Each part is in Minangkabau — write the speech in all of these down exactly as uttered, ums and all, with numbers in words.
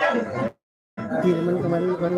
Di teman kemarin baru.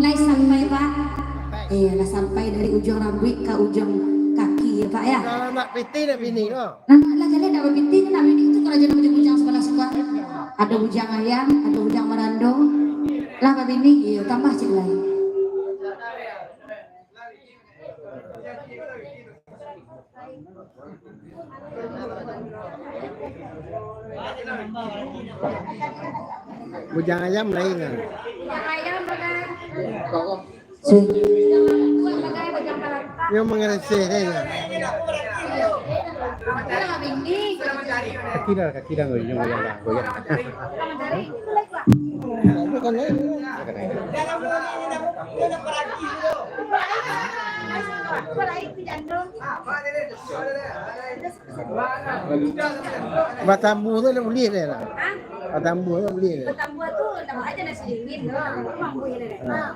Lai sampai, Pak? Iyo, lah sampai dari ujuang rambuik ka ujuang kaki, yo, Pak, yo? Kalau nak pitih, nak bini, lo. Nah, lah, jaleh nak bapitih, nak bini tu karajo nak bujang-bujang sabalah suko. Ado bujang ayam, ado bujang barando. Lah babini, iyo, tambah ciek lai. Bujang ayam lain kan? Bujang ayam, Bang. Su- Bujang ayam, Bang. Yang mengereseh saja. Kaki dah, kaki dah goyang, goyang dah, goyang. Bukan lain. Batambuah tu dah buliah dah lah. Hah? Batambuah tu buliah dah. Batambuah tu tambah aja nasi dingin tu. Mampu je dah. Ha.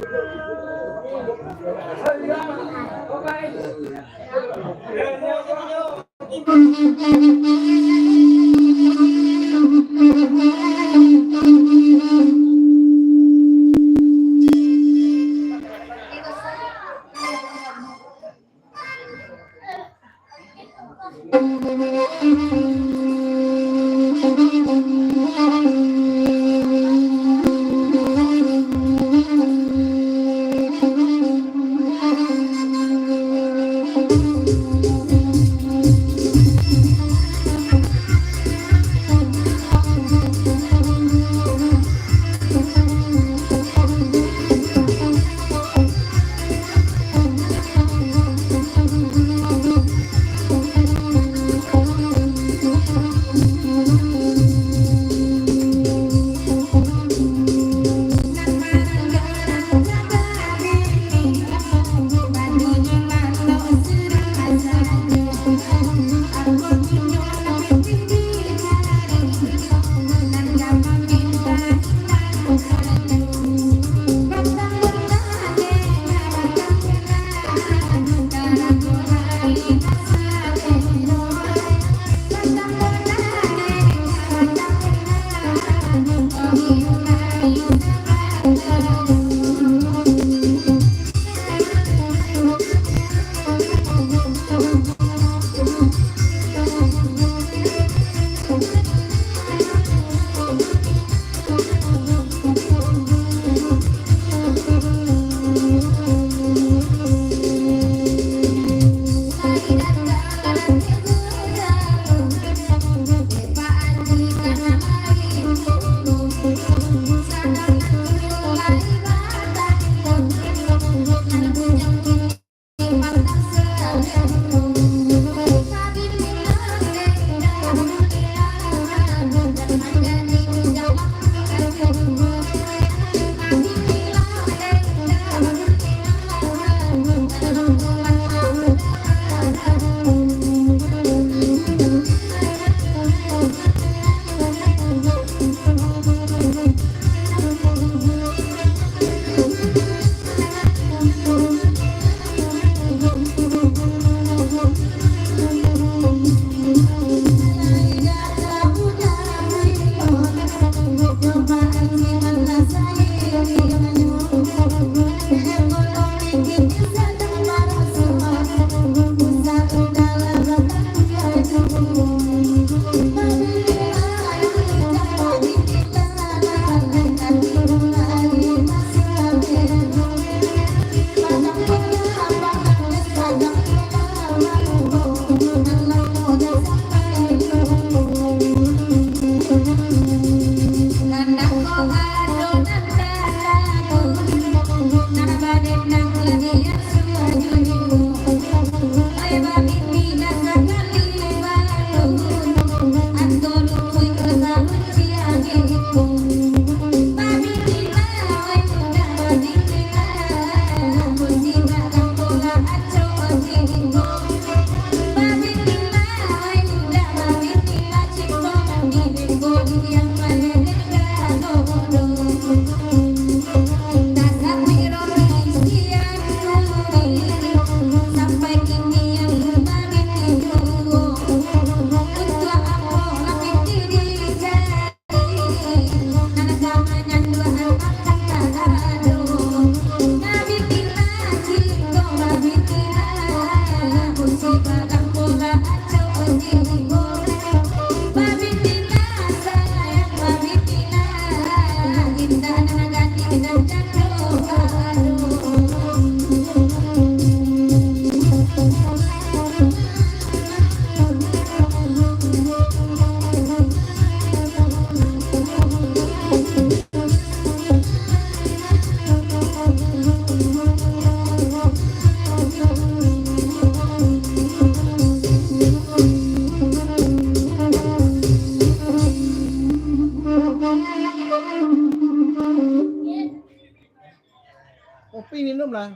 Kopi minum lah.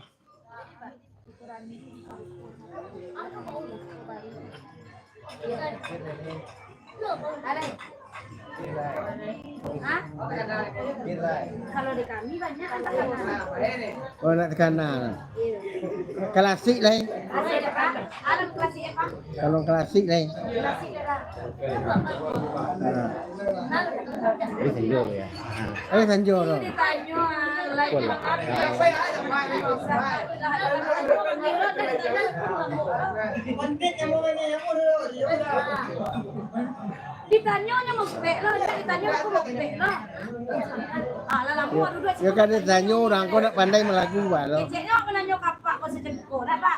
Hah? Kalau di kami banyak kan tak ada. Oh, nak terkenal. Iya. Klasik lah, eh. Klasik apa? Anu klasik apa? Kalau klasik lah, eh. Klasik apa? Nah. Ini sendiri ya. Eh, Tanjung tu. Ditanyo nyo mupek lo, ditanyo aku mupek lo. Ah, lah lamo duduak. Yo, kan ditanyo urang ko nak pandai malagu ba lo. Keceknyo aku nanyo kapak ko sacengko, dah, Pak.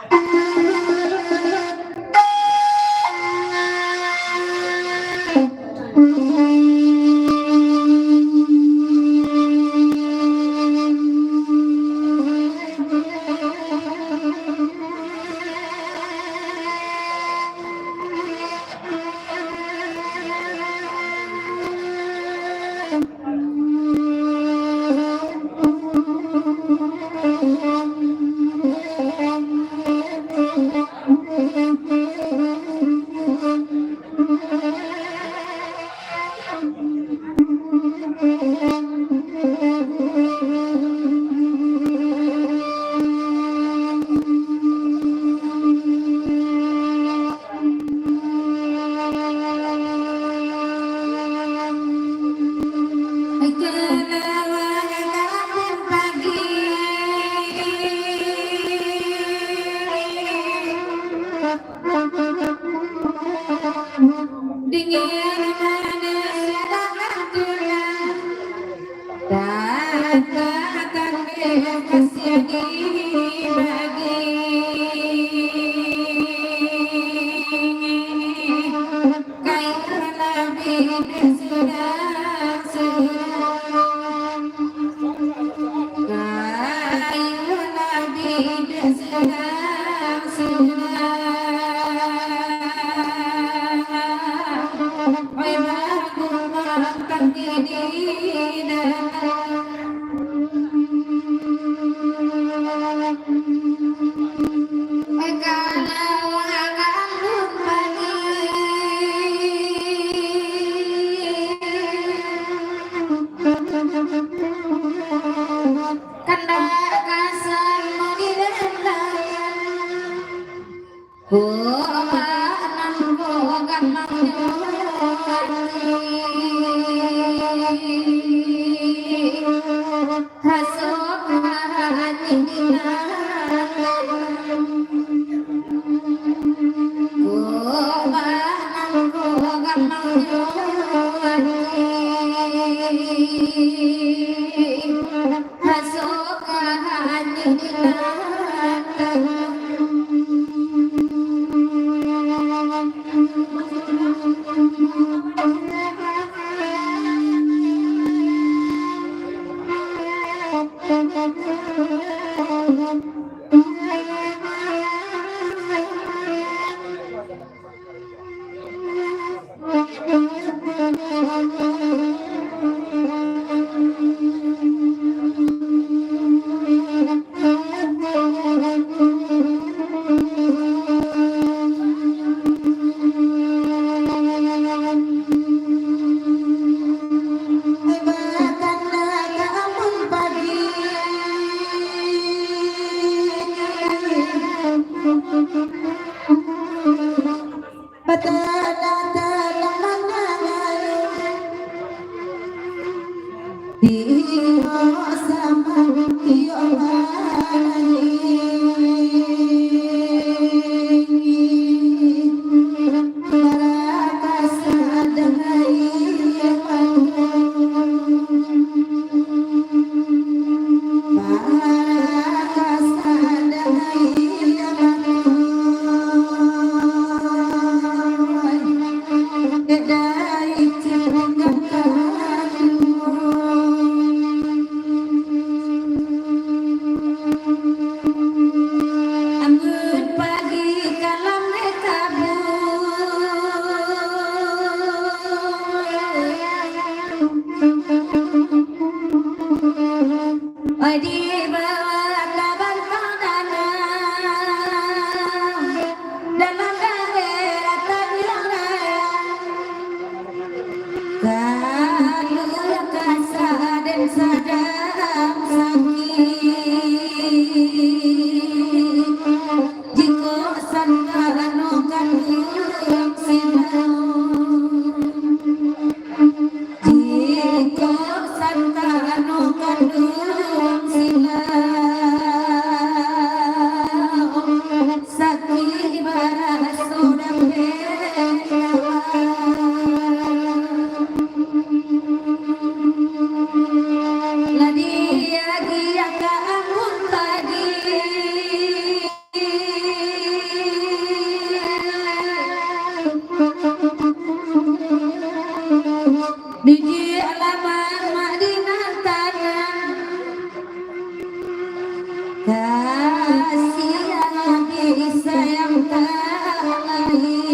Batanang-tanang manangayo. Iyo sama, iyo manangi. Anggun pagi kalam tabuih. Oi, dibawa ka bantang dana, dalam daerah Tanjuang Raya. Kalu kasadin sadang sakik, jikok santano kanduang silang. Jikok santano kanduang silang, sakik baraso dapek kawan. Lah diagiah ka anggun pagi. Di alaman Madinah tanah, kasian Nabi sayang tak lain.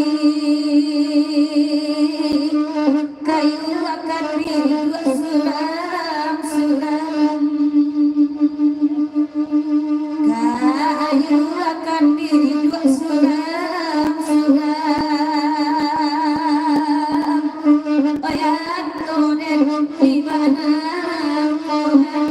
Kayu akan dibuek sulam-sulam. Kayu akan dibuek sulam-sulam. Oya toden di mana Tuhan.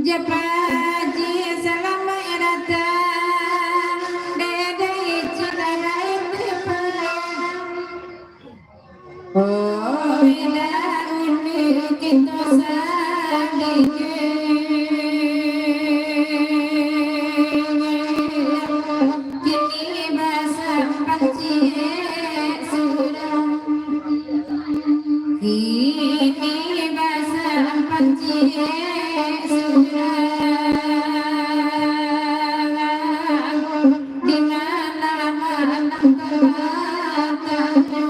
Japaji, salamaik datang, Dede Icin, Dede Icin. Oh, bila uni kito sadiki, kini basampak ciek surang. Kini basampak ciek surang. Di mana-mana telah tahu.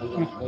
Oke.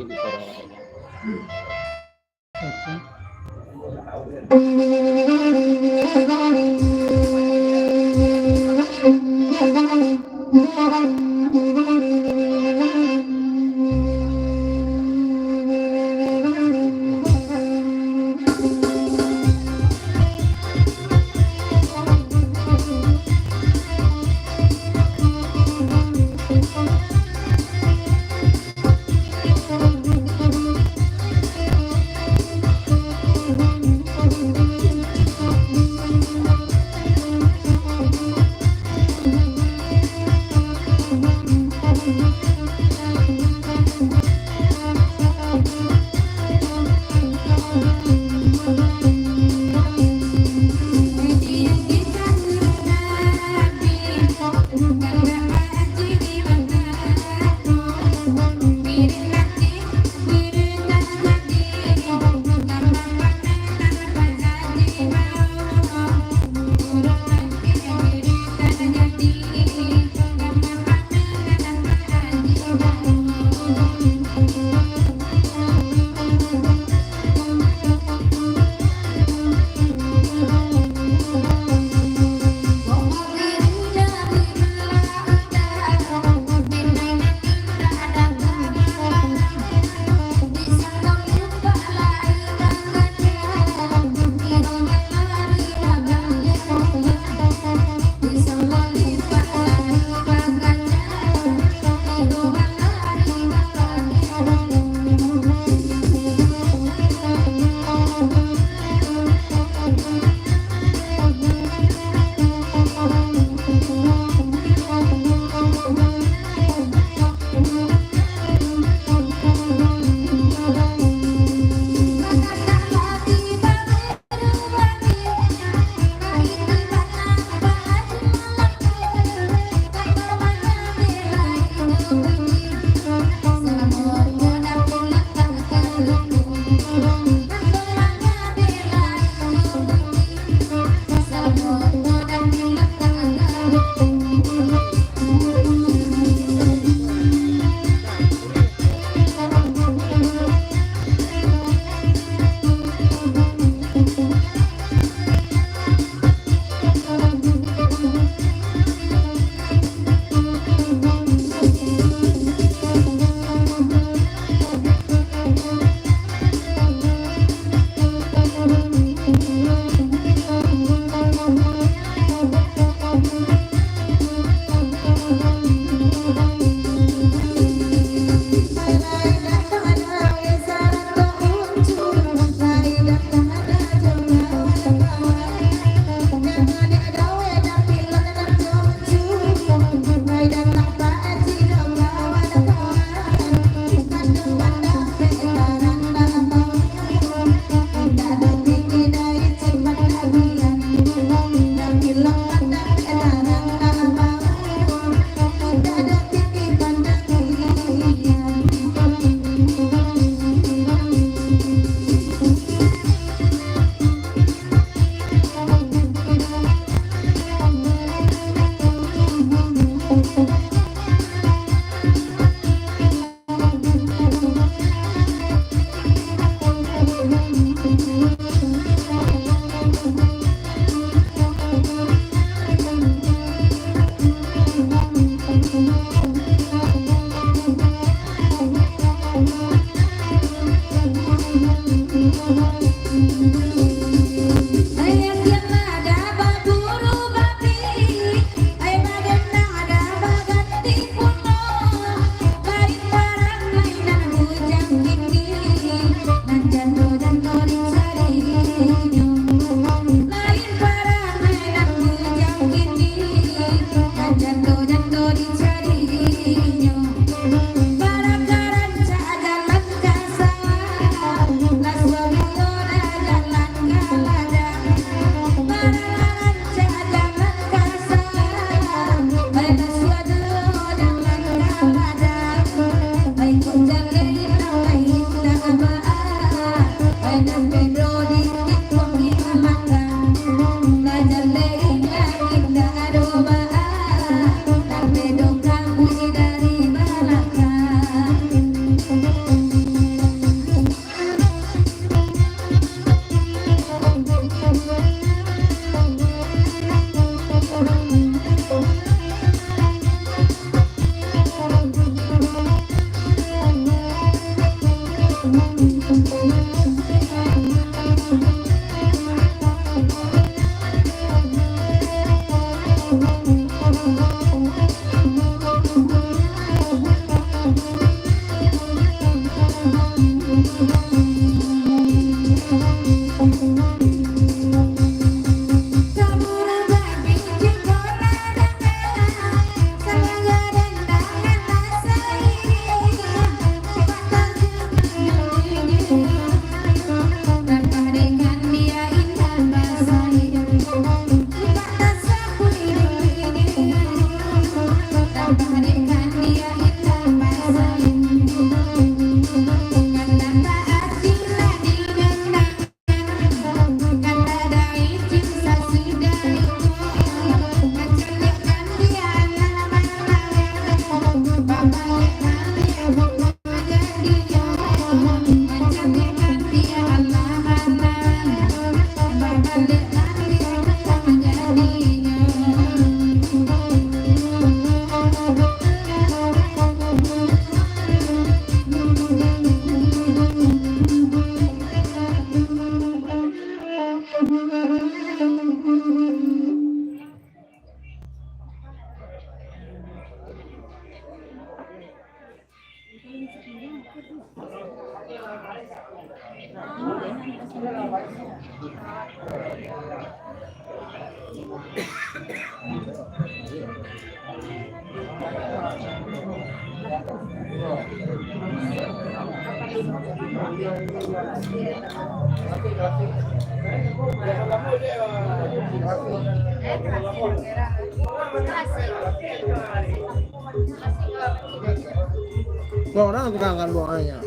Dua orang tukang kanduangnyo.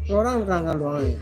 Dua orang tukang kanduangnyo.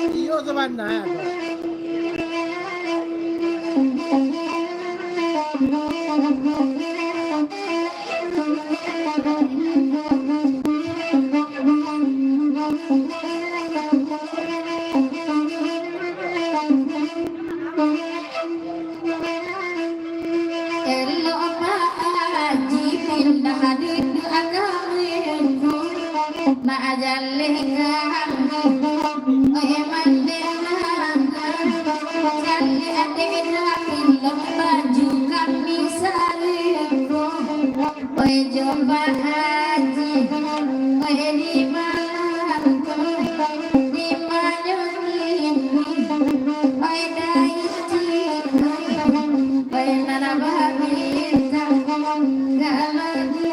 Iyo, sabana. Elok Pak Haji pindah di agama. Nak jaleh kami, oi mandeh mangga. Jaleh adek dah pilok baju kami sariko. Oi jo Pak Haji, oi di malam ko, di malam ini, oi dai cik, oi, oi nana babintang, gak lagi.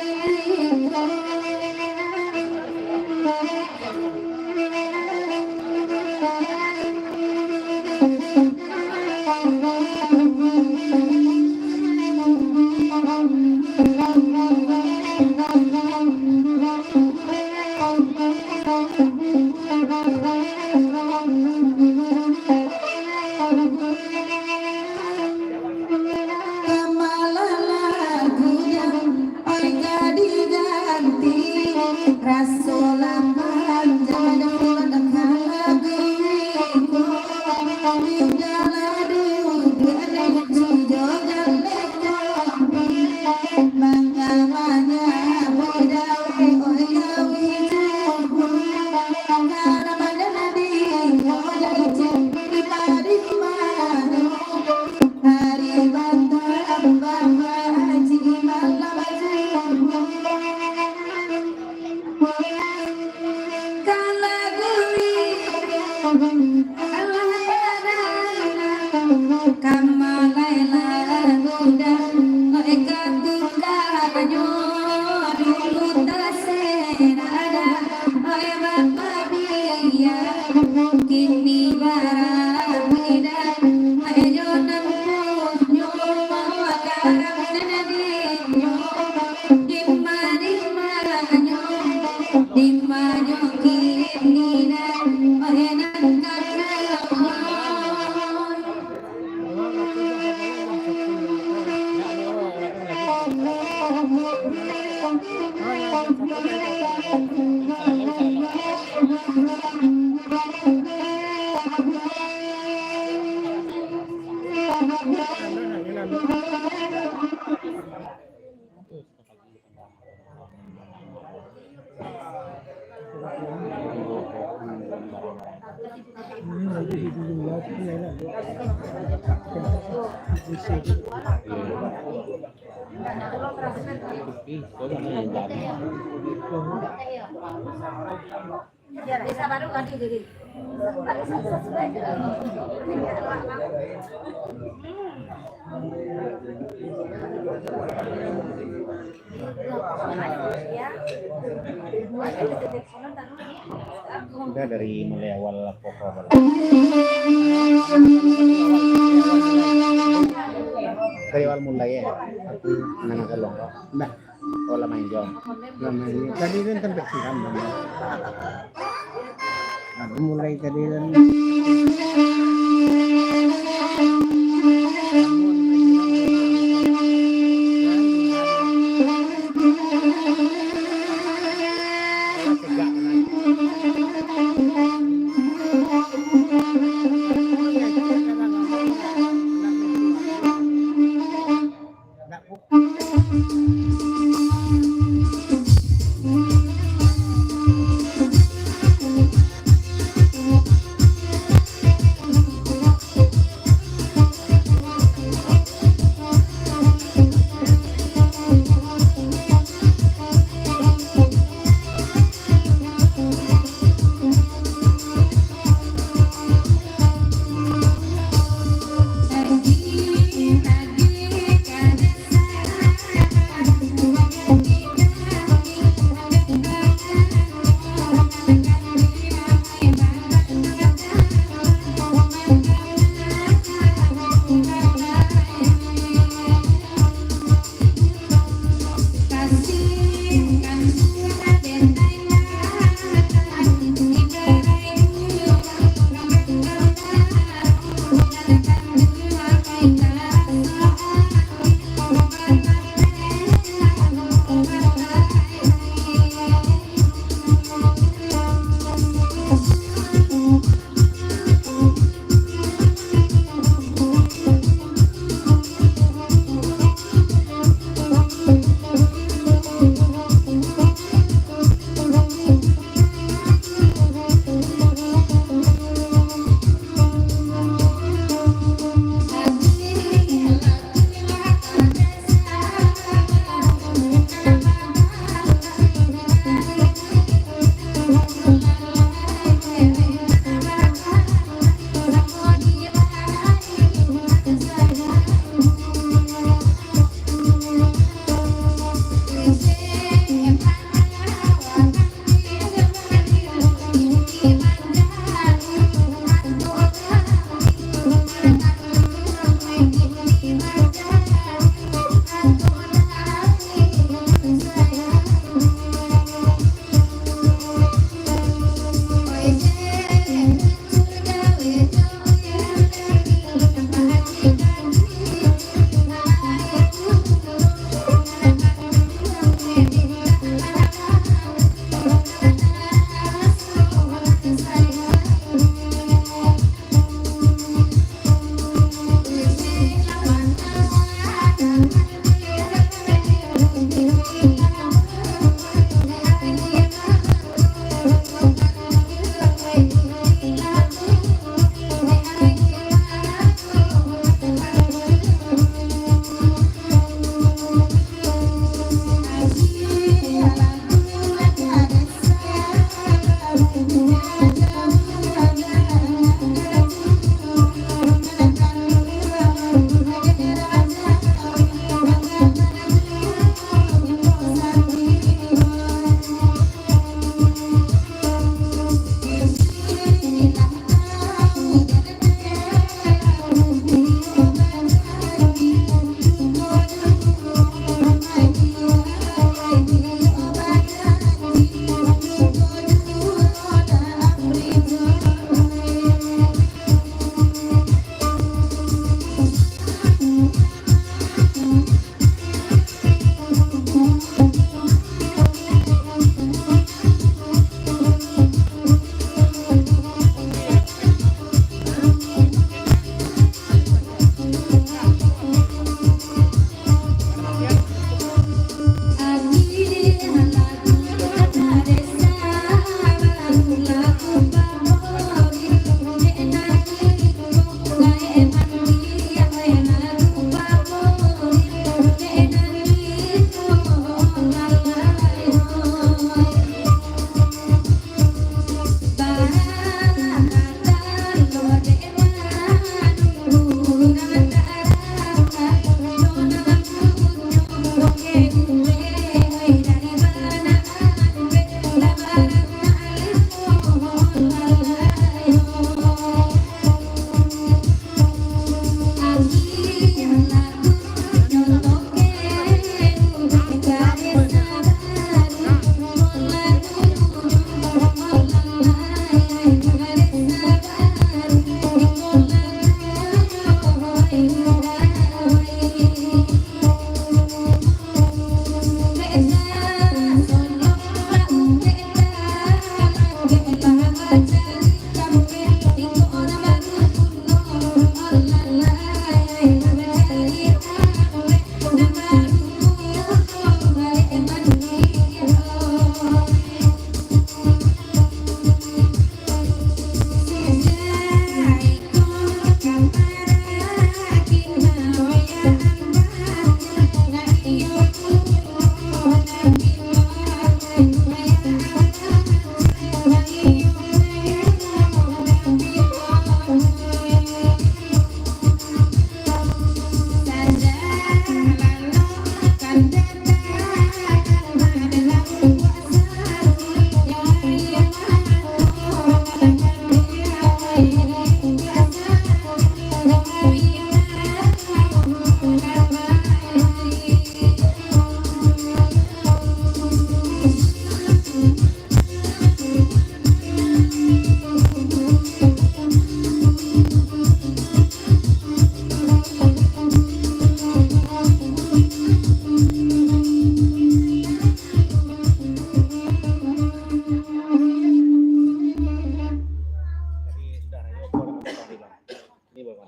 Kamalah lagu yang Oi ka diganti, raso lah panjang, dak kalah bingko. Tinggal duduak, dak cijo jaleh kopi. Manga-manga, oi dawe, oi dawe, juo. Karena badan di, oi dawe, di mari, mari. Hari batambah haji malam Jumat. Kalau gurih, kalau terang, kamalai lah muda, mereka tukar nyo dulu tak senada. Oi bapa biya, kini barabida, oi jo nan punyo, karang nan dinyo, dima-dimanyo, dimanyo kini nan, oi nan ka. Udah dari mulai awal pokok. Dari awal mulai ya, aku nang kalong. Nah. Oh, lah main jam. Lah main. Tadi kan sampai siram, Bang. Aku mulai tadi kan.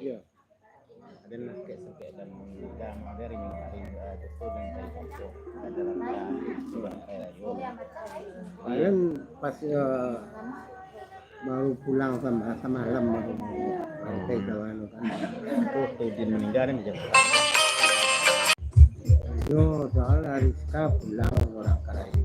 Yo. Aden lah kek sampai dalam dalam dari minggu hari, eh, betul dan dari pokok. Ada dalam dalam, sudah hari raya. Paling pas, eh, baru pulang sama, samalam baru sampai kawan kan. Tu, tu dia meninggal ni macam tu. Yo, soal Rizka pulang orang karajo.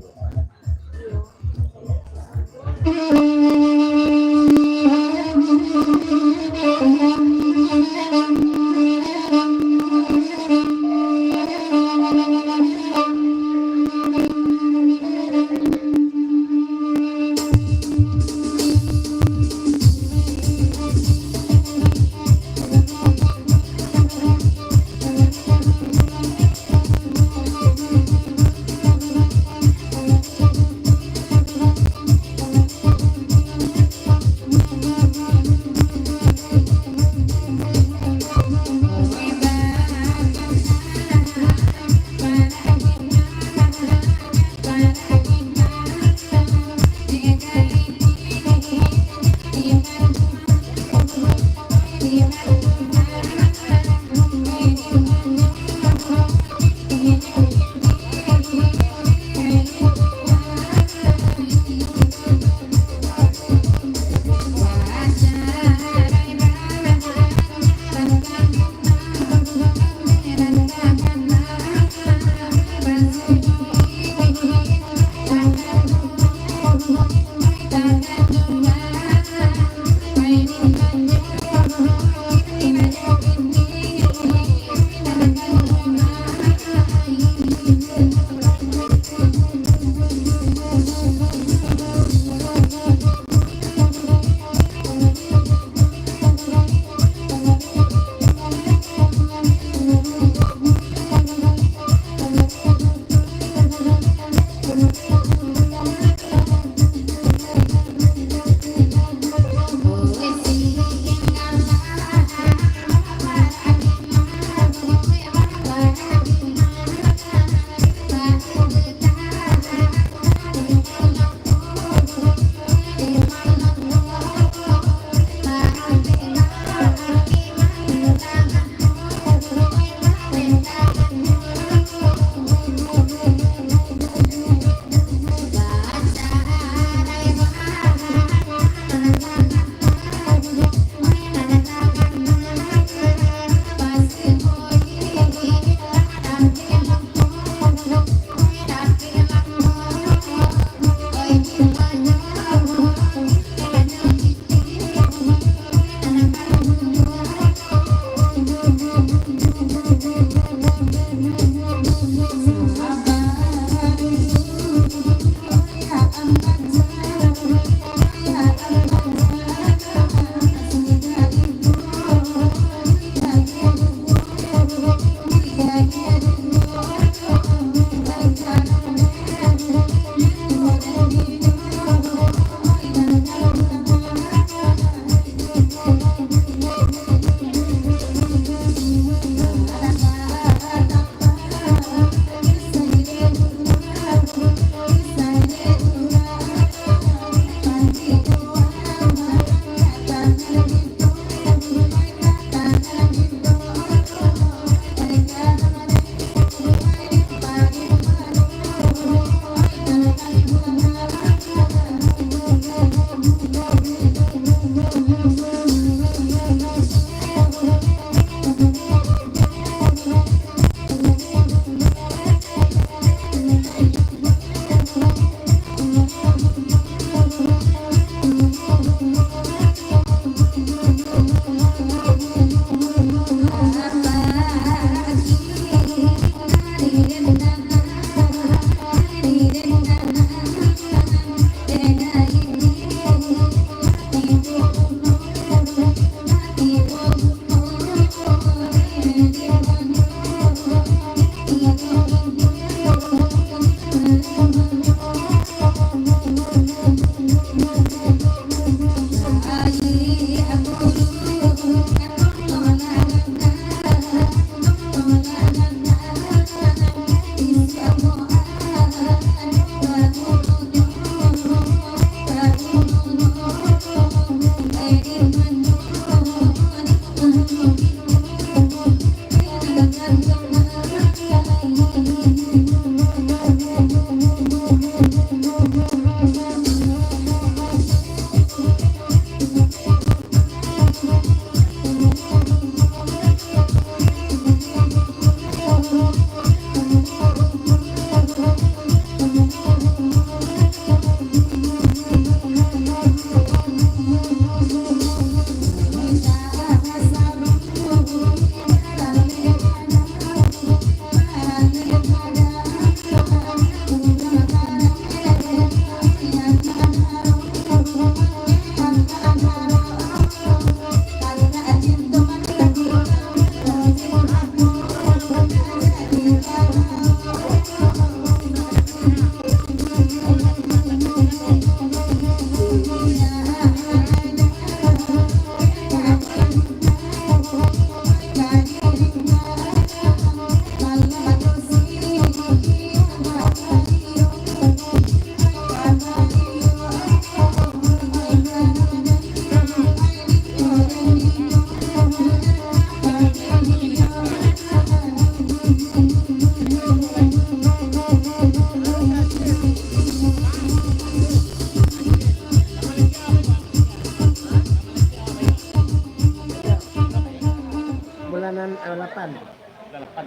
Bulan, eh, lapan. Bulan lapan.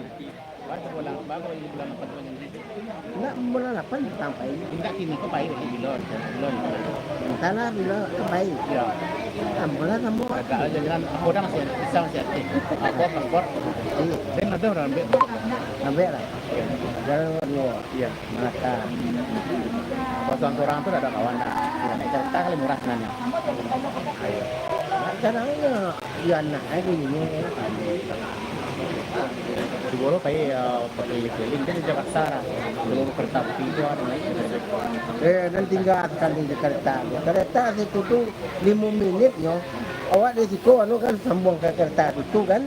Baru bulan, baru bulan lapan tu jadi. Indak, bulan lapan datang pai. Indak, kini ko pai, bilo, bilo. Antahlah bilo ka pai. Iyo. Ambo lah samo. Agak aja jalan, ambo dah masih, bisa masih aktif. Apo, paspor. Iyo. Den ado urang ambiak. Ambiak lah. Iyo. Jalan duo. Iyo. Makan. Kalau surang-surang tu dak ado kawan dah. Iyo, naik kereta kali murah sananyo. Iyo. Kadang iyo, iyo anak ai bunyi nyo. Cubo lo pai, eh, bakeliling-keliling, den di Jakarta lah. Kalau kereta api tu ado naik. Eh, den tingga sakali di kereta tu. Kereta situ tu limo minit nyo. Awak di siko anu kan, sambuang ka kereta situ kan.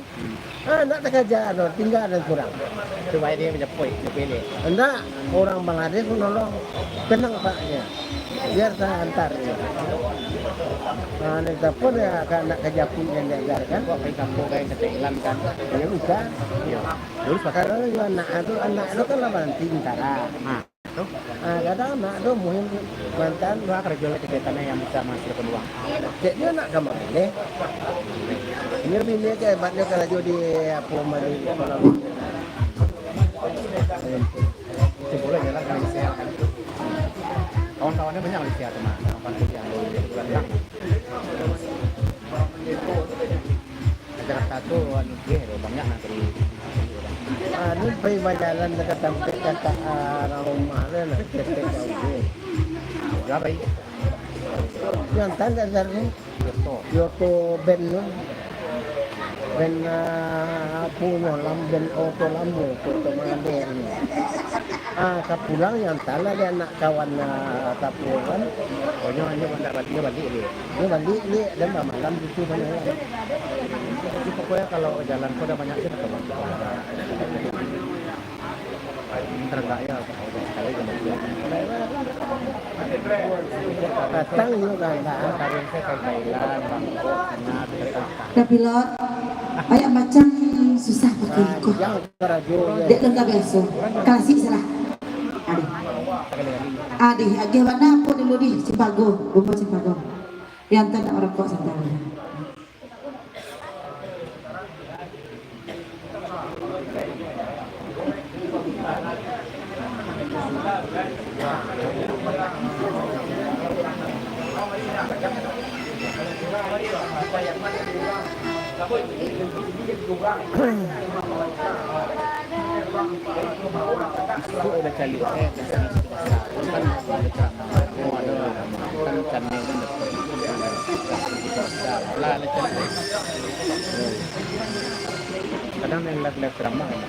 Ah, ndak takaja doh, tingga den surang. Tu bae den manjapuik, manjapuik. Ndak, urang Bangladesh manolong. Tenang, Pak, yo. Biar saya antar, yo. Ah, ni siapo ni, ka, nak ka japuik den diajar, kan? Buek pai kampung, kan, ka Thailand, kan? Yo, bisa. Iyo. Terus, Pak? Kalau yo anak tu, anak tu kan lah baranti sementara. Ah. Ah, kadang anak tu muhim mantan. Wah, karajo lah kagiatan yang bisa menghasilkan uang. Cek dia nak gambar ni. Ini bini ke hebatnya karajo di apo, mali, kalau. Cubo lah jalan ka Malaysia. Kawan-kawannya banyak Malaysia tu, mah. Kawan-kawan yang di belakang. Jakarta tu, anu, eh, banyak nagari. Anu, pai bajalan dekat sampai kata, ah, urang rumah tu lah, dekat jauh. Yo, pai. Yang tanda dari Yoto. Yoto ben tu. Ben, ah, punyo lam, ben oto lamo, oto manggaleh ni. Ah, ka pulang yang tanda dari anak kawan, ah, tapi kan. Oh, nyo, nyo baliak, baliak, baliak dia. Dia baliak, baliak, dan bamalam situ banyak. Jadi pokoknya kalau jalan tu dah banyak je, betul. Terenggak ya, sekali je. Datang juga enggak. Kemarin saya ke Thailand, Bangkok, Singapura, dari Bangkok. Dah pilot, banyak macam susah pakai ko. Dek lengkap biaso. Klasik salah. Adih. Adih, agih bana pun dulu di Cimpago, Bumbu Cimpago. Yang tak nak merokok santai. Isuak dah caliak, eh, kan, kan, kan, kan, kan, kan, lah, lah, caliak. Kadang main live-live ceramah, ya.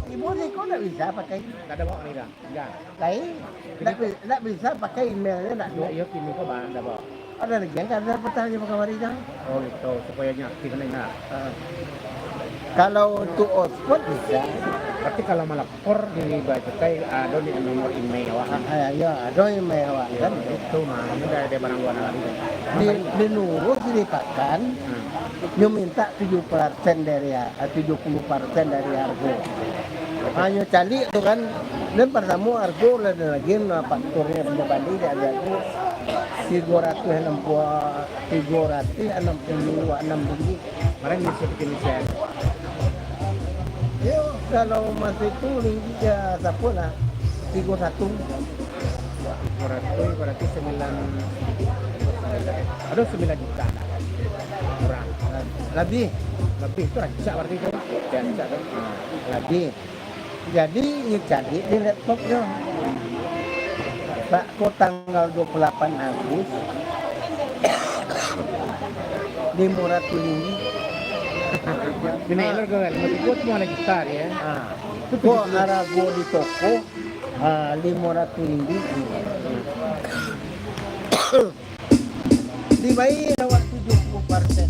Ibu ni ko ndak bisa pakai. Ndak ada bawa ni dah. Dah. Lain. Ndak bi-, ndak bisa pakai emailnya, ndak ada. Iyo, kini ko bang, ndak bawa. Ada lagi yang kada petang je kamari kan? Oh, gitu. Supaya nyo aktif ni, nah. Ah. Kalau untuk hotspot bisa. Berarti kalau malapor di bea cukai, ado ni nomor email awak. Ah, ah, iyo, ado email awak kan. Itu mah, ini dari, dari barang luar negeri. Di, di Nurul di Pakan, hmm, nyo minta tujuh persen dari, ah, tujuh puluh persen dari hargo. Hanyo caliak tu kan, dan partamo hargo lah, dan lagi, nah, fakturnyo sudah bali dari hargo tigo ratus anam puluah, tigo ratus anam puluah anam ringgit. Kemarin di Indonesia. Yo, kalau masa itu ringgit ya, siapa lah, tigo satu. Tigo ratus, berarti sembilan, ada sembilan juta lah. Kurang. Lebih. Lebih tu rancak berarti tu. Rancak tu. Ha. Lebih. Jadi, iyo cari di laptop tu. Pak, ko tanggal dua puluh lapan Agustus, limo ratus ringgit. Ini lo kan, lima ribu semua lagi besar ya. Ha. Ko hargo di toko, ha, limo ratus ringgit. Dibayar awak tujuh puluh persen.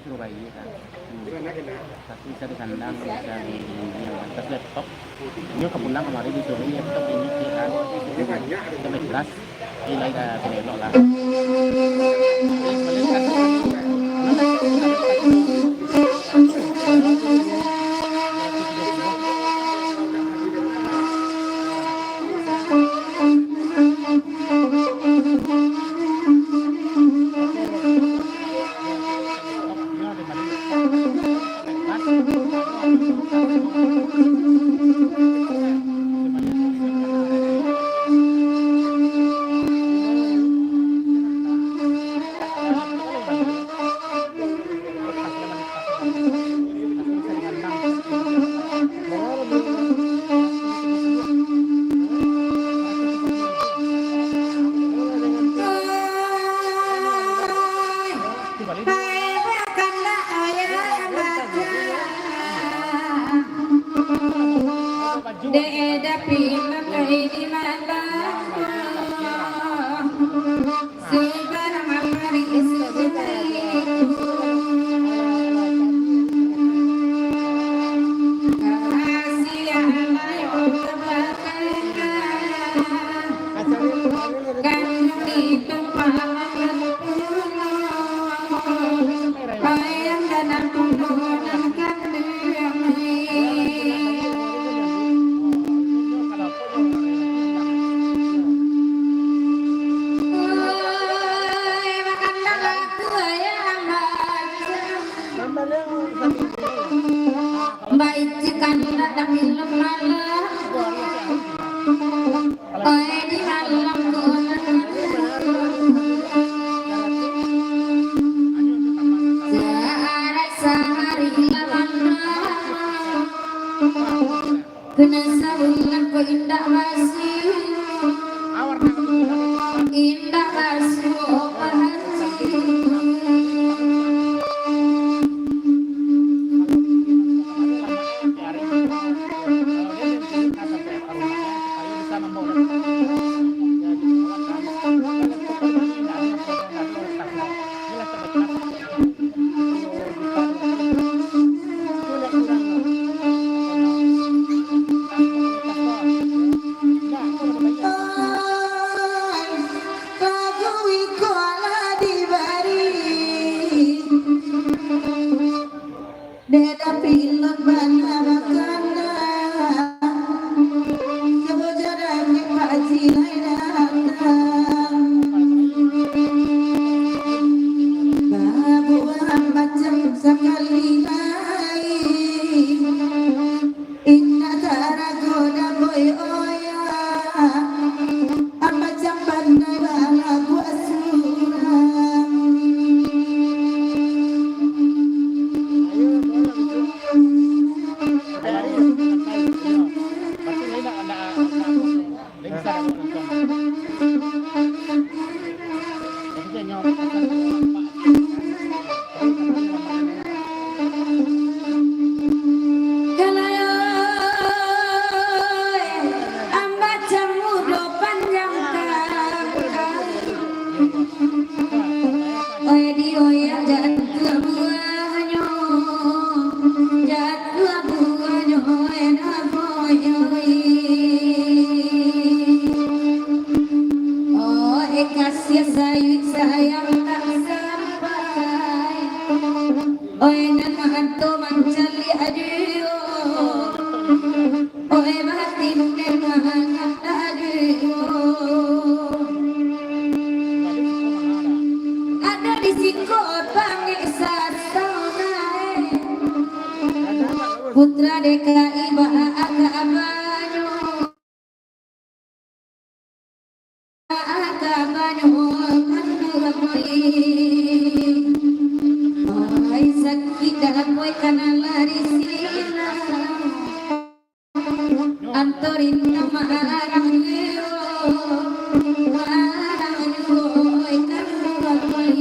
Surabaya kan. Hmm. Tapi bisa di kandang, bisa di, di, di atas laptop. Inyo ka pulang kamari disuruah laptop ini, kan. Dia ikhlas. Ini lain, ah, sini elok lah. Dek, dapik makai di malam. Baik, jika tidak ada film malam. Oi, di malam bulan. Sehari sehari lawan malam. Kena sabulan ko indak basi. Indak basi, oh, bahasi. Dek, tapi ilok bana bakana. Cobo jarang Pak Haji lai datang. Babuah macam sakali lai. Indak tarago dapoi oya. Ambo cam pandai balagu surang. Kalayo, ambo cam mudo panjang kaki. Oi, dio yang jatuah buahnyo, jatuah buahnyo, oi, namo yo, oi. Oi, kasih sayang sayang tak sampai. Oi, nan hantu mancaliak dio. Oi, batin nan hangat dio. Ado di siko pangik sasau nae. Putra D K I baa kabanyo. Kabanyo mandua koi. Ai sakik dapoi kana lari silang. Antorin nama arang leo. Arang leo oi kandua koi.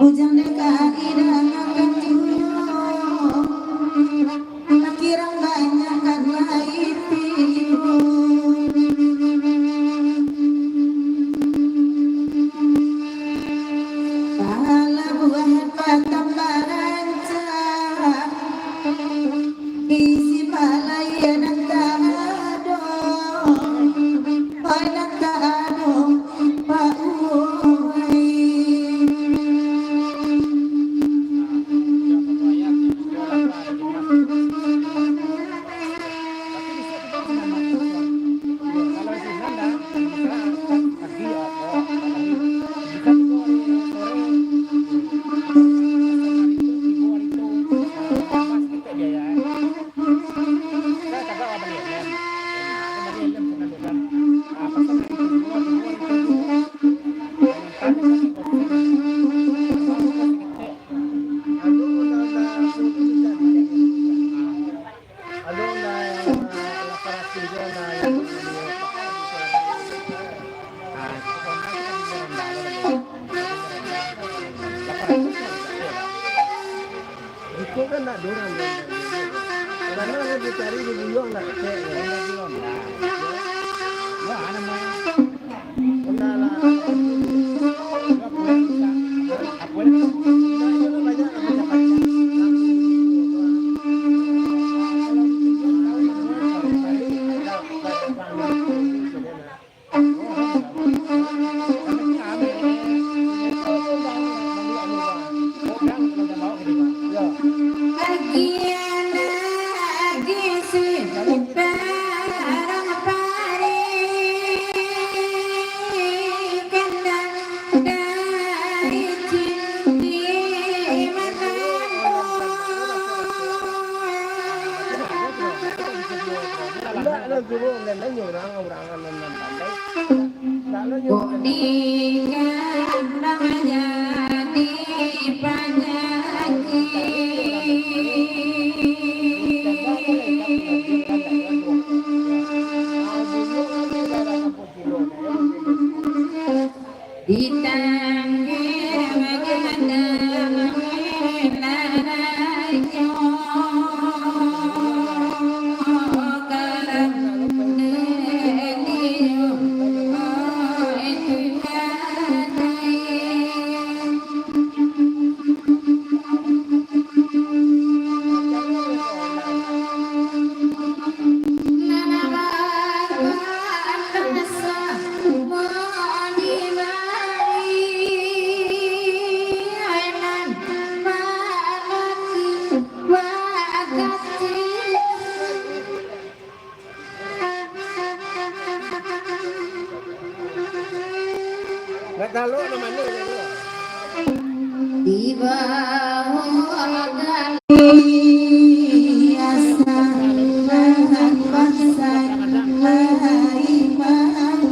Ujang deka idangakan juo, kirang banyak kan lai tibo. Palabuahan Batam barancak, isi palayanan tak ado, palayanan tak ado, Pak Uwai. Iko kan nak dorang. Karena yang dicari di buyuang nak cek ya. Nah, nama. Enggak lah. Banyak lah, banyak. Indak lah suruah nan nanyo urang, urang nan, nan pandai. Indak lah nyo. Kok di kandang jadi panyakik. Di tangga bagadang larajo, karano itu gadai. Ndak talok nang mano, ndak talok. Di bawah gali asam lahan basah lai makan.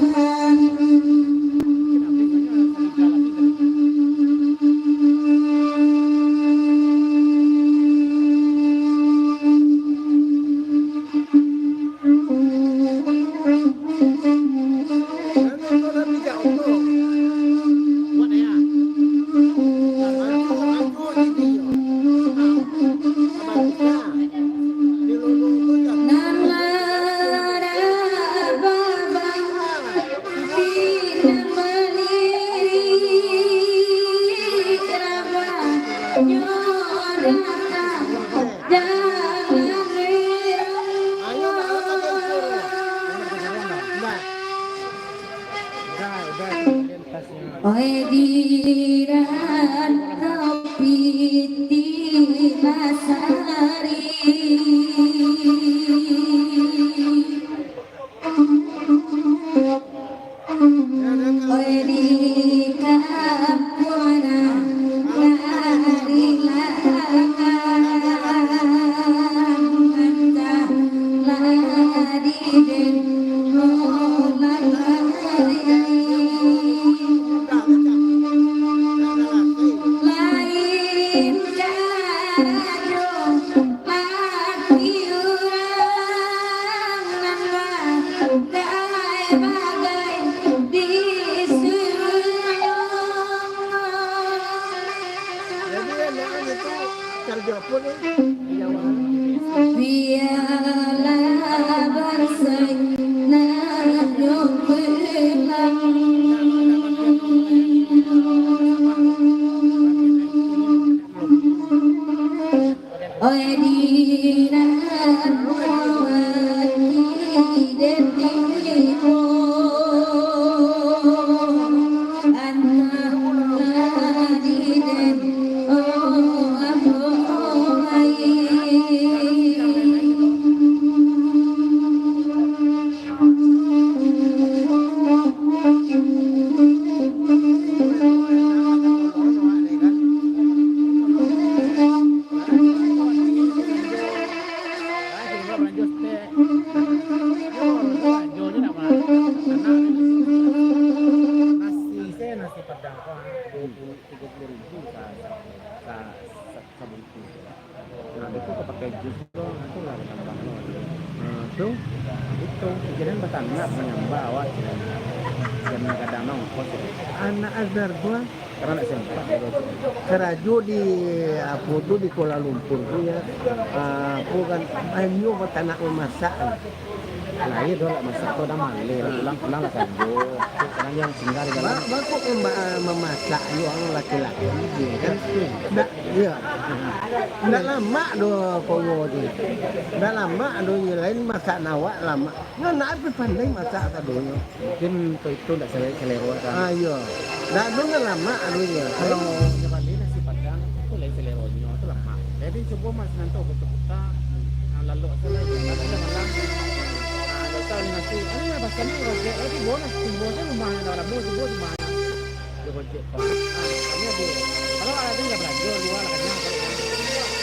Oi, di rantau pitih basari. Oi, di kampuang nan dari langgang, antah lah di den bolang hari. Lain karajo Biarlah bersenang-senang pulang. Oi, di dalam hati den tibo, anak di den, oh, apo ai. Nasi, se nasi padang ko, duo puluah, tigo puluah ribu sa-, sa-, sa-, sa-, sabungkuih. Nah, itu kok pakai jus lo, itu lah tambah lo. Nah, tu, itu, kirain batangah manyambah awak, kirain. Dan kadang ongkos itu. Anak Azhar tu, ah. Karena nak sempat, gitu. Karajo di, apo tu, di Kuala Lumpur tu, ya. Ah, apo kan, banyak batanak mamasak. Lahia tu lah masak tu, dah maleh, pulang-pulang lah karajo. Sekarang yang tinggal di dalam. Ba-, bako pemba-, mamasak yo ang laki-laki, kan? Ndak, iyo. Ndak lamak doh kowo tu. Ndak lamak doh, inyo lain masak nawak lamak. Nyo ndak ape pandai masak sadonyo. Mungkin tu itu ndak sele-, selero kan. Ah, iyo. Ndak doh, ndak lamak doh inyo. Kalau nyo bali nasi padang, tu lain seleronyo, tu lamak. Jadi cubo mas nanto buta-buta, nah, lalok sajo, lalok sajo malam. Nah, lalok sajo nasi, anu lah, basani rojek, eh, tibo lah, tibo tu rumah, dah lamo tibo rumah. Di rojek ko. Ah, kami ado. Kalau ado yang balanjo, dua lah kanyang, kalau ado.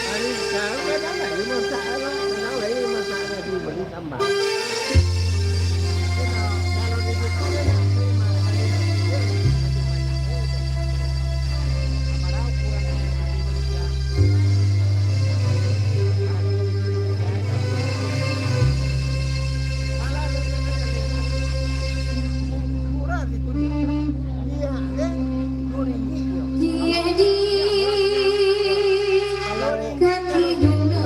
Ari, kalau kadang lain masak lah, kadang lain masak lah, dibeli tambah. Jadi, kaki dulu.